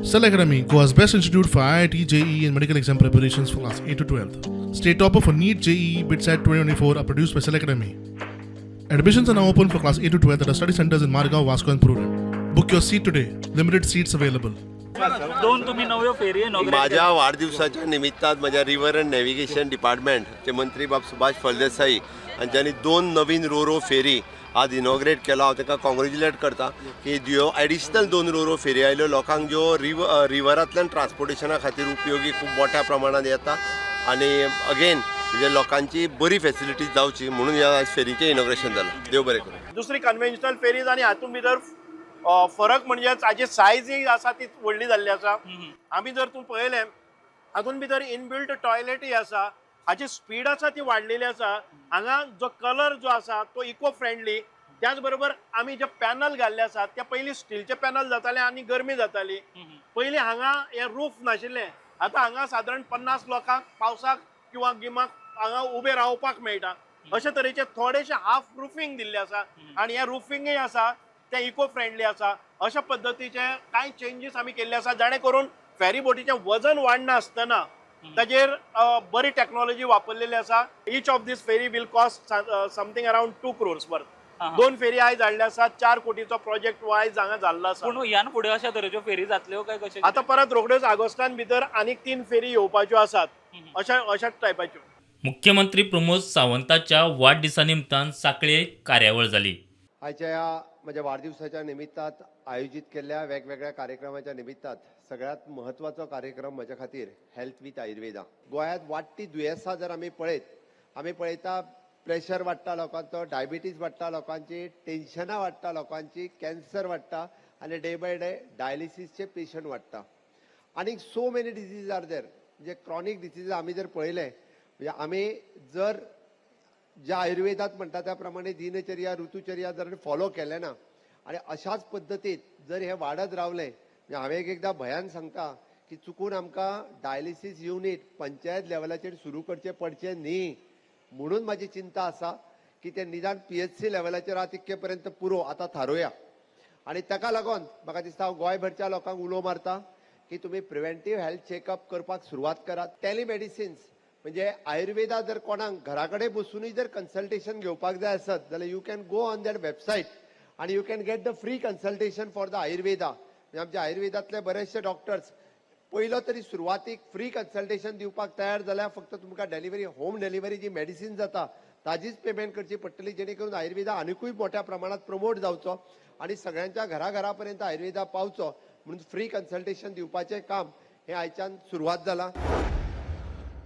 Cell Academy, Goa's best institute for IIT, JEE, and medical exam preparations for class 8 to 12. State topper for NEET, JEE, BITSAT 2024 are produced by Cell Academy. Admissions are now open for class 8 to 12 at our study centers in Margao, Vasco, and Prudent. Book your seat today. Limited seats available. दोन तुम्ही नव्यो फेरी inaugurate माझ्या वाढदिवसाच्या निमित्तान माझ्या river and navigation डिपार्टमेंटचे मंत्री बाब सुभाष फळदेसाई हांच्यांनी दोन नवीन रो रो फेरी आज इनॉग्रेट केला. हांव तांकां कॉंग्रेच्युलेट करता की ह्यो एडिशनल दोन रो रो फेरी आयल्यो, लोकांक ज्यो रिवरांतल्यान ट्रान्सपोर्टेशना खातीर उपयोगी खूब मोठ्या प्रमाणात येता आनी अगेन म्हणजे लोकांची बरी फेसिलिटी जावची म्हणून ह्या आज फेरीचें इनॉग्रेशन जालां. देव बरें करूं. दुसरी कन्व्हेन्शनल फेरीज आनी हातूंत भितर फरक म्हणजे हाजी सायज आसा ती व्हडली जाल्ली आसा. आमी जर तूं पळयलें, हातूंत भितर इनबिल्ट टॉयलेटय आसा. हाजी स्पीड आसा ती वाडलेली आसा. हांगा जो कलर जो आसा तो इको फ्रेंडली. त्याच बरोबर आमी जे पॅनल घाल्ले आसात ते पयलीं स्टीलचे पॅनल जाताले आनी गरमी जाताली. पयलीं हांगा हे रूफ नाशिल्ले. आतां हांगा सादारण 50 लोकांक पावसाक किंवा गिमाक हांगा उबे रावपाक मेळटा अशे तरेचे थोडेशे हाफ रुफींग दिल्ले आसा आनी हे रुफिंगय आसा ते इको फ्रेंडली आसा. अशा पद्दतीचे कांय चेंजीस आमी केल्ले आसा, जाणे करून फेरी बोटीचें वजन वाडना आसतना ताजेर बरी टॅक्नॉलॉजी वापरलेली आसा. Each of this ferry will cost something around 2 crores worth. दोन फेरी आयज हाडले आसात. 4 कोटीचो प्रोजेक्ट आयज हांगा जाल्लो आसा. पूण ह्यान फुडें अशा तरेच्यो फेरी जातल्यो काय कशें? आता परत रोखड्योच ऑगस्टान भितर आनीक तीन फेरी येवपाच्यो आसात अशा अशाच टायपाच्यो. मुख्यमंत्री प्रमोद सावंताच्या वाडदिसा निमतान सांखळे कार्यावळ जाली. आयच्या ह्या म्हज्या वाढदिवसाच्या निमित्तात आयोजीत केल्ल्या वेगवेगळ्या कार्यक्रमाच्या निमित्तात सगळ्यात महत्वाचो कार्यक्रम म्हज्या खातीर हेल्थ विथ आयुर्वेदा. गोंयांत वाडटी दुयेंसां जर आमी पळयत, आमी पळयता प्रेशर वाडटा लोकांचो, डायबिटीज वाडटा लोकांची, टेन्शनां वाडटा लोकांची, कॅन्सर वाडटा आनी डे बाय डे डायलिसीसचे पेशंट वाडटा आनी so many disease are there. म्हणजे क्रॉनीक डिसीज आमी जर पळयले, म्हणजे आमी जर ज्या आयुर्वेदात म्हणटा त्या प्रमाणे दिनचर्या, ऋतुचर्या जर फॉलो केले ना आनी अशाच पद्दतीत जर हे वाडत रावले, म्हणजे हांवें एक एकदां भंयान सांगता की चुकून आमकां डायलिसीस युनीट पंचायत लेवलाचेर सुरू करचें पडचें न्ही म्हणून म्हाजी चिंता आसा की ते निदान पीएचसी लेवलाचेर आहा तितके पर्यंत पुरो, आतां थारोवया. आनी ताका लागून म्हाका दिसता हांव गोंयभरच्या लोकांक उलो मारता की तुमी प्रिवेंटीव हेल्थ चॅकअप करपाक सुरवात करात. टेलिमेडिसिन्स म्हणजे आयुर्वेदा जर कोणाक घरा कडेन बसुनूय जर कन्सल्टेशन घेवपाक जाय आसत जाल्यार you can go on that website आनी you can get the free consultation for the Ayurveda. म्हणजे आमच्या आयुर्वेदांतले बरेचशे डॉक्टर्स पयलो तरी सुरवातीक फ्री कन्सल्टेशन दिवपाक तयार जाल्यार फक्त तुमकां डेलिव्हरी, होम डिलिव्हरी जी मेडिसीन जाता ताजीच पेमेंट करची पडटली, जेणे करून आयुर्वेदा आनिकूय मोठ्या प्रमाणात प्रमोट जावचो आनी सगळ्यांच्या घराघरा पर्यंत आयुर्वेदा पावचो म्हणून फ्री कन्सल्टेशन दिवपाचें काम हें आयच्यान सुरवात जालां.